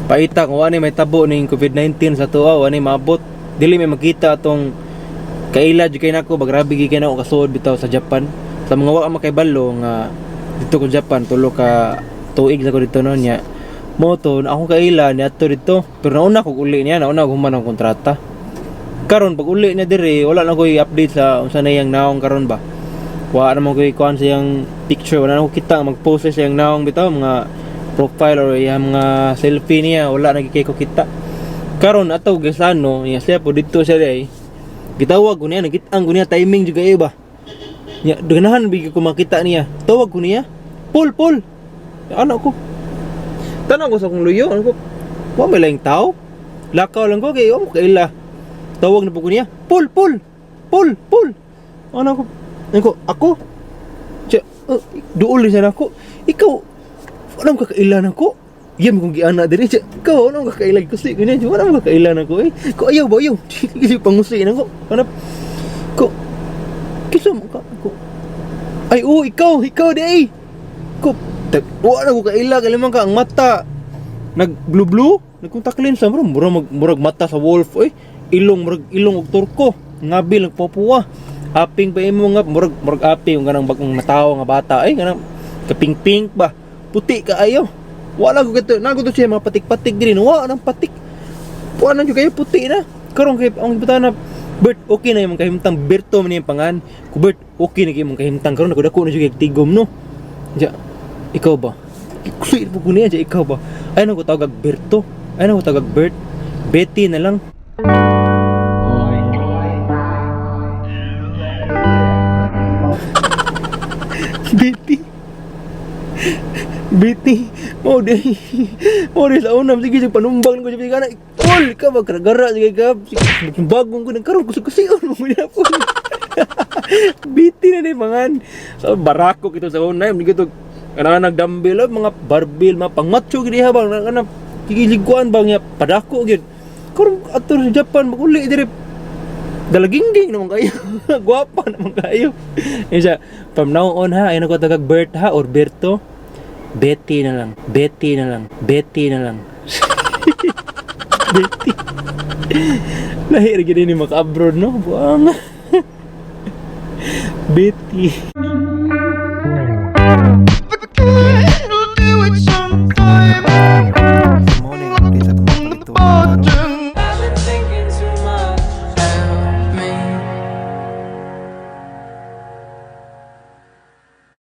Paita kung wani may tabo ning COVID-19 sa tuwa, wani maabot. Dili may makita atong kaila jud kay nako ba, grabe gyud kay nako kasuod bitaw sa Japan. Sa mga wa makaibalo nga dito ko Japan tulo ka tuig sa ko dito no niya. Mo to akong kaila niadto dito, pero nauna ko uli niya, nauna ko human ang kontrata. Karon pag uli niya diri, wala na ko'y update sa unsa na iyang naong karon ba. Wa naman ko'y kuan sa iyang picture, wala na ko kita mag-post sa iyang naong bitaw, mga profile or iyang mga selfie niya, wala na gyud kay ko kita. Karon ato gasano niya siya po dito siya day. Gitawag ko niya, nakit-an ko niya, timing jud kayo ba. Nya ganahan bigyan ko makita niya. Tawag ko niya. Paul, Paul. Ano ko? Tanaw ko sa akong luyo, ano ko? Wa may laing tao. Lakaw lang ko kay wa mo kaila. Tawag na po ko niya. Paul, Paul. Paul, Paul. Ano ko? Ano ko? Ako? Siya, duol siya nako. Ikaw, wala mo kakailan ako. Yan kung giana diri siya. Ikaw, wala mo kakailan kusi ko niya. Wala mo kakailan ako eh. Ko ayaw ba ayaw. Kasi pangusi na ko. Ano? Ko kisa mo ka ko. Ay, oo, ikaw, ikaw di ay. Ko, wala ko kaila kaliman ka ang mata. Nag blue blue, nagkontak lens murag murag, murag mata sa wolf oy. Ilong murag ilong og turko. Ngabil nagpopuwa. Aping pa imo nga murag murag aping yung ganang bagong natawo nga bata ay ganang kaping-pink ba. Puti ka ayo. Wala ko kito, nago to siya mga patik-patik diri, no? Wa nang patik. Wa nang jud kayo puti na. Karon kay ang butana Bert, okay na imong kahimtang Berto man iyang pangan. Ko Bert, okay na kay imong kahimtang karon dako na jud kay tigom no. Ja, ikaw ba? Kusuit po ko niya, ja, ikaw ba? Ay na ko tawag Berto. Ay na ko tawag Bert. Betty na lang. Betty. Betty. Mo di. Mo di sa una sige sige panumbang ko sige kana. Paul ka ba karagara sige ka. Bagong ko nagkaroon kusi-kusion mo niya po. Betty na ni mangan. So barako kito sa una, hindi kito kanang nagdambil mga barbil, mga pangmatso gid diha bang kana gigiliguan bang niya padako gyud. Karon ato sa Japan maguli dire dalagingging naman kayo. Gwapa naman kayo. Isa, from now on ha, ayun ako tagag Bert ha, or Berto. Betty na lang. Betty na lang. Betty na lang. Betty. Lahir gini ni maka-abroad no? Buang. Betty.